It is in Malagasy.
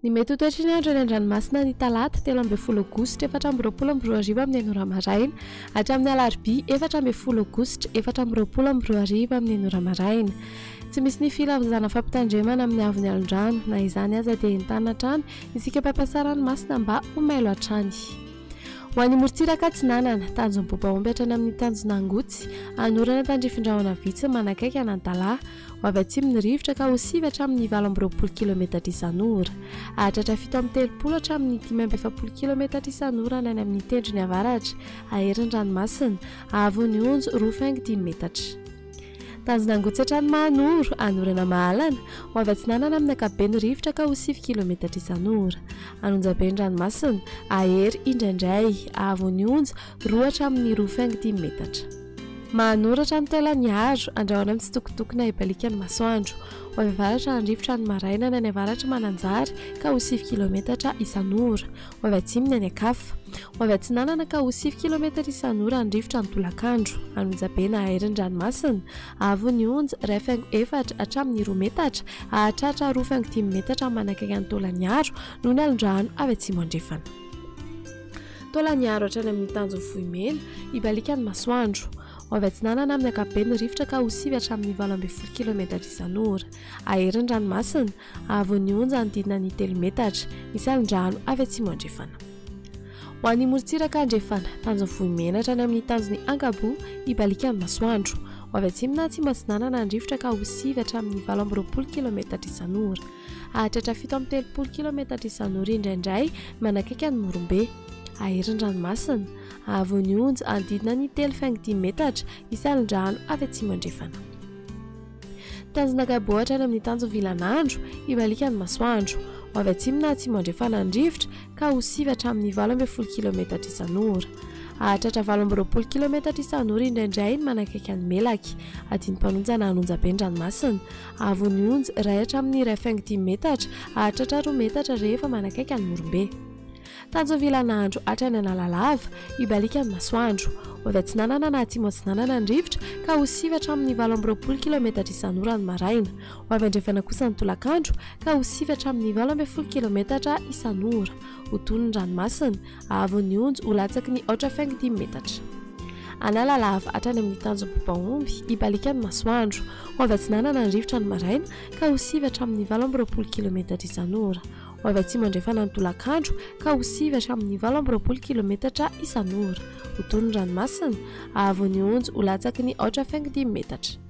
Ny mety ho toetry ny andro eny an-dranomasina ny talata 13 aogositra 2024 amin'ny enina ora maraina hatramin'ny alarobia 14 aogositra 2024 amin'ny enina ora maraina. Tsy misy ny filazana fampitandremana amin'ny haavon'ny alon-drano, na izany aza dia entanina hatrany isika mpampiasa ranomasina mba ho mailo hatrany. Ho an'ny morontsiraka atsinanana, tanjon'ny Bobaomby hatrany amin'ny tanjon'Angotsy, hanorana tandrifin-drahona vitsy manakaiky an'Antalaha. Ho avy atsimo ny rivotra ka ho sivy hatramin'ny 28 kilometatra isan'ora. Hahatratra 37 hatramin'ny 45 kilometatra isan'ora ny any amin'ny tendrony avaratra, hahery ny ranomasina, hahavon'ny onjo roa faingo dimy metatra. Tanjona Angotsy hatrany Mahanoro, hanorana mahalana, ho avy atsinanana amin'ny ankapobeny ny rivotra ka ho sivy kilometatra isan'ora. An'Onjabe ny ranomasina, hahery indraindray, hahavon'ny onja roa hatramin'ny roa faingo dimy metatra. Mahanoro hatrany Taolagnaro, andrahona mitsitokotoko na hibaliaka ny masoandro. Ho avy avaratra ny rivotra ny maraina ny any avaratr'i Mananjary ka ho sivy kilometatra isan'ora. Ho avy atsimo ny any an-kafa. Ho avy atsinanana ka ho sivy kilometatra isan'ora ny rivotra ny tolakandro. An'Onjabe na hahery ny ranomasina. Avo ny onja, iray faingo efatra hatramin'ny roa metatra, hahatratra roa faingo dimy metatra manakaiky an'i Taolagnaro noho ny alon-drano avy atsimo andrefana. Taolagnaro hatrany amin'ny tanjon'i Vohimena, hibaliaka ny masoandro. Ho avy atsinanana amin'ny ankapobeny ny rivotra ka ho sivy hatramin'ny 18 kilometatra isan'ora. Hahery ny ranomasina. Haavon'ny onja hanodidina ny telo metatra, misy alon-drano avy atsimo andrefana. Ho an'ny morontsiraka andrefana, tanjon'ny Vohimena hatrany amin'ny tanjon'ny Ankaboa, hibaliaka ny masoandro. Ho avy atsimo na atsimo atsinanana ny rivotra ka ho sivy hatramin'ny 28 kilometatra isan'ora. Hahatratra 37 kilometatra isan'ora indraindray manakaiky an'i Morombe. Hahery ny ranomasina. Haavon'ny onja hanodidina ny telo faingo dimy metatra, hisy alon-drano avy atsimo andrefana. Tanjona Gabo hatrany amin'ny tanjon'ny vilan'andro, hibaliaka ny masoandro. Ho avy atsimo na atsimo andrefana ny rivotra ka ho sivy hatramin'ny 18 kilometatra isan'ora. Hahatratra 28 kilometatra isan'ora indraindray ny manakaiky an'i Melaky. Adinam-panonja na an'onjabe ny ranomasina. Haavon'ny onja, iray hatramin'ny iray faingo dimy metatra, hahatratra roa metatra rehefa manakaiky an'i Morombe. Tanjon'ny vilan'andro hatrany Analalava, hibaliaka ny masoandro. Ho avy atsinanana na atsimo atsinanana ny rivotra ka ho sivy hatramin'ny 28 kilometatra isan'ora ny maraina. Ho avy andrefana kosa ny tolakandro ka ho sivy hatramin'ny 18 kilometatra isan'ora. Ho tony ny ranomasina, haavon'ny onjo ho latsaky ny aotra faingo dimy metatra. Analalava hatrany amin'ny tanjom-bobaomby, hibaliaka ny masoandro. Ho avy atsinanana ny rivotra ny maraina ka ho sivy hatramin'ny 28 kilometatra isan'ora. Ho avy atsimo andrefana ny tolakandro ka ho sivy hatramin'ny 28 kilometatra isan'ora. Ho toy ny ranomasina, haavon'ny onjo ho latsaky ny aotra faingo dimy metatra.